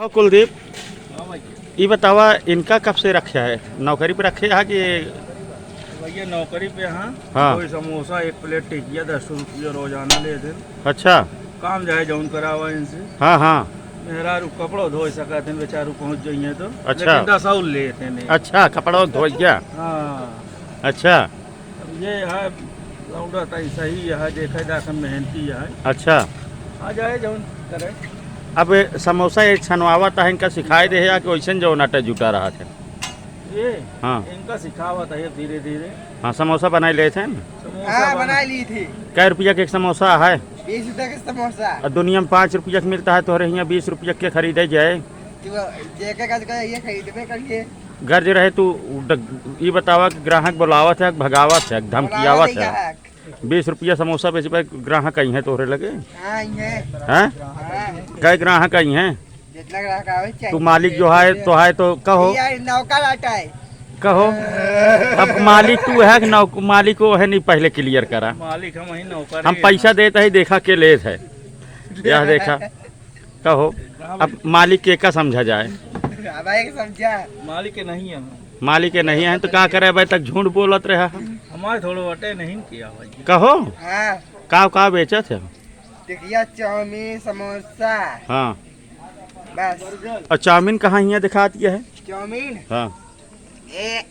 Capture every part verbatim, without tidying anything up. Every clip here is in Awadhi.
हाँ कुलदीप, हाँ भैया। ई बतावा, इनका कब से रखे है? नौकरी पे रखे है कि? भैया, नौकरी पे हाँ। हाँ। कोई समोसा, एक प्लेट टिकिया, दस रुपया रोजाना लेत हैं। अच्छा। काम जाए जौन करावा इनसे। हाँ, हाँ। मेहरारू कपड़ो धोए सकत हैं, बेचारू पहुँच जाइए तो। अच्छा। लेकिन दस और लेत हैं। अच्छा, कपड़ो धोए गया? हाँ। अच्छा। अब ये है, लौंडा तई सही है, देखे दाखन मेहनती है। अच्छा। आ जाए जौन करे। अब समोसा ये छनवावत है, इनका सिखाए दे है या कि वैसन जौन आटा जुटा रहा थे? ये? हाँ। इनका सिखावत है धीरे धीरे। हाँ, समोसा बनाई लेत हैं? समोसा हाँ, बना- बनाई ली थी। कै रुपया के एक समोसा है? बीस रुपया के समोसा। और दुनिया में पाँच रुपया के मिलता है, तोहरे हियाँ बीस रुपया के खरीदे जाए? तू जेके का, का ये खरीदबे करिए। गर्ज रहे तू ड-, ई बतावा कि ग्राहक बोलावत है, भगावत है, धमकियावत बोलावत है। है। बीस रुपया समोसा बेचबे, ग्राहक आई हैं तोहरे लगे? हाँ, आई हैं। हैं? हाँ। कै ग्राहक आई हैं? जितना ग्राहक आवे चाहिए। तू मालिक जो है, तो है तो कहो। यार, नौकर आटा है। कहो। अब मालिक तू है कि नौ-, मालिक वो है नहीं, पहले clear करा। मालिक हम ही नौकर हम हैं। पैसा देत है, देखा के लेत है। यह देखा। कहो, अब मालिक के का समझा जाए? अब एक समझा। मालिक के नहीं है। मालिक के नहीं है तो का करे, अबे तक झूठ बोलत रहा है। हमारे थोड़ो अटे नहीं किया भाई। कहो, हाँ। का, का बेचत है? टिकिया, चाउमीन, समोसा। हाँ। बस। और चाउमीन कहाँ हियाँ दिखात है? चाउमीन? हाँ। ए।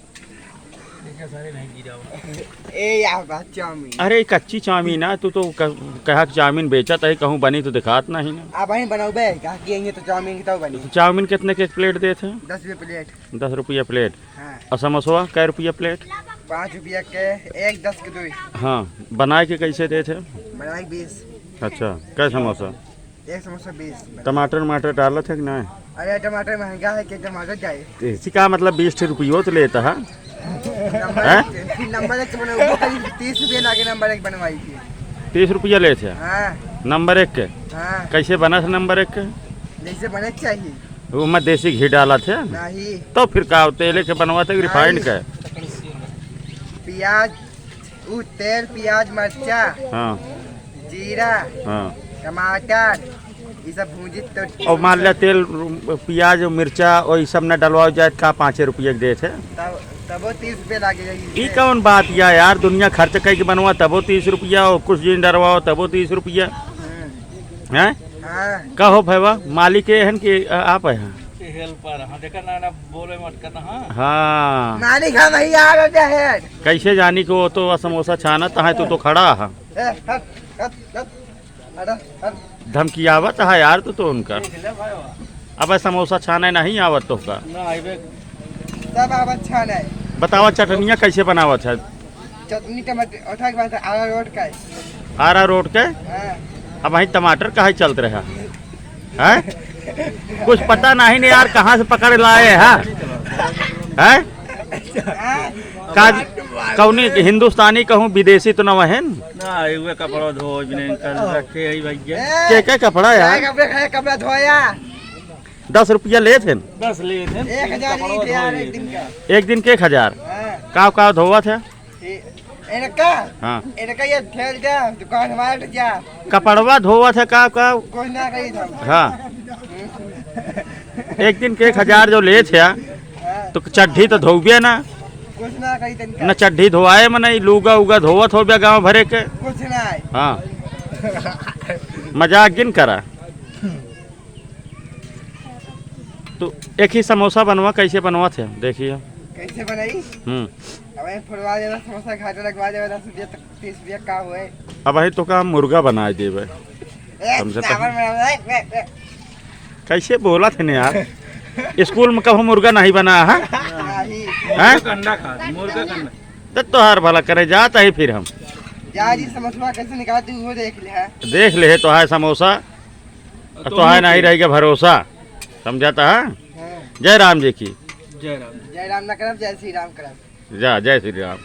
देखा सारे नहीं गिरा हुआ। ए, या बात चाउमीन। अरे, कच्ची चाउमीन है, तू तो क-, कहा कि चाउमीन बेचत है, कहूँ बनी तो दिखात नहीं ना। अब वहीं बनौबे, कहा कि यहीं तो चाउमीन की तो बनी। तो चाउमीन कितने के एक प्लेट देत है? दस रुपये प्लेट। दस रुपया प्लेट। हाँ। और समोसवा कै रुपया प्लेट? पाँच रुपया के एक, दस के दो। हाँ, बनाए के कैसे देत है? बनाए के बीस। अच्छा, कै समोसा? एक समोसा बीस। टमाटर, टमाटर डालत है कि नहीं? अरे, टमाटर महंगा है, के टमाटर जाए? इसी का मतलब बीस ठे रुपयो तो लेता है। नंबर हैं? एक, फिर नंबर एक बनवाई, तीस रुपया लागे नंबर एक बनवाई थी। तीस रुपया लेत है? हाँ। नंबर एक के? हाँ। कैसे बनत है नंबर एक के? जैसे बने के चाहिए। वो में देसी घी डालत है? नहीं। तो फिर का, तेल के बनवाते कि refined नहीं। का? प्याज, उ तेल, प्याज, मरचा, हाँ। जीरा, हाँ। टमाटर, ये सब भूंजी तो और मान लिया तेल, प्याज, मिर्चा और ये सब न डलवाओ जाए, का पाँचे रुपये के देत है? तब, तबो तीस रुपये लागे जाई। ई कौन बात या यार, दुनिया खर्च कई के बनवा तबो तीस रुपया और कुछ दिन डलवाओ तबो तीस रुपया। हाँ। हैं? हाँ। का हो भैया, मालिक ये हन कि आ-, आप हैं? ये helper, हाँ, देखा ना, ना बोले मत करना, हाँ। हाँ। मालिक हम ही आ रहे हैं। कैसे जानी कि वो तो समोसा छानत है, तू तो खड़ा है। ए, हट, हट, हट, हट, हट। धमकियावत है यार तू तो उनका। देख ले भाई, वाह। अब समोसा छाने नहीं आवत तो का? ना, आइबे। सब आवत छाने। बतावा चटनिया कैसे बनावत है? चटनी टमाटर, उठा के बात है, आरारोट का है। आरारोट के? हाँ। अब वहीं टमाटर काहे चलत रहा? हैं? कुछ पता नहीं ने यार, कहाँ से पकड़ लाए हैं? हैं? हाँ। का, कौनी हिंदुस्तानी कहूँ, विदेशी तो न वहन? ना, ये कपड़ा धो बिने कर रखे है भैया। के, के कपड़ा यार? कपड़ा, कपड़ा धोया। दस रुपया लेत हैं? दस लेत हैं। एक हजार ही थे यार, एक दिन का। एक दिन के एक हजार? हाँ। का, का धोवत है? ए-, इनका? हाँ। इनका ये ठेल जा, दुकान हमारे जा। कपड़वा धोवत है का, का? कुछ ना कही था। हाँ। एक दिन के एक हजार जो लेत है, हाँ। तो चड्ढी तो धोबे ना। कुछ ना कही तनका। न चड्ढी धोआए, मने लूगा उगा धोवत होबे गाँव भरे के। कुछ ना है। हाँ। मजाक जिन करा। तो एक ही समोसा बनवा, कैसे बनवा थे, देखिए। कैसे बनाई? हम्म। अब ये फुलवा देवा, समोसा घाटा लगवा देवा, दस रुपया तक, तीस रुपया का हुए। अब भाई तो का मुर्गा बनाए देवे। ए, समझे तो? चावल बनावे, ए, ए, ए। कैसे बोला थे ने यार? स्कूल में कभो मुर्गा नहीं बना है? नहीं। हैं? मुर्गा का अंडा खा, मुर्गा का अंडा। तो तोहार भला करे, जाता ही फिर हम। जा जी, समोसा कैसे निकालती हूँ, वो देख ले है। देख ले है तो है समोसा। तो तो है नहीं रहेगा भरोसा, समझाता है? हाँ। जय राम जी की। जय राम। जय राम ना करब, जय श्री राम करब। जा, जय श्री राम।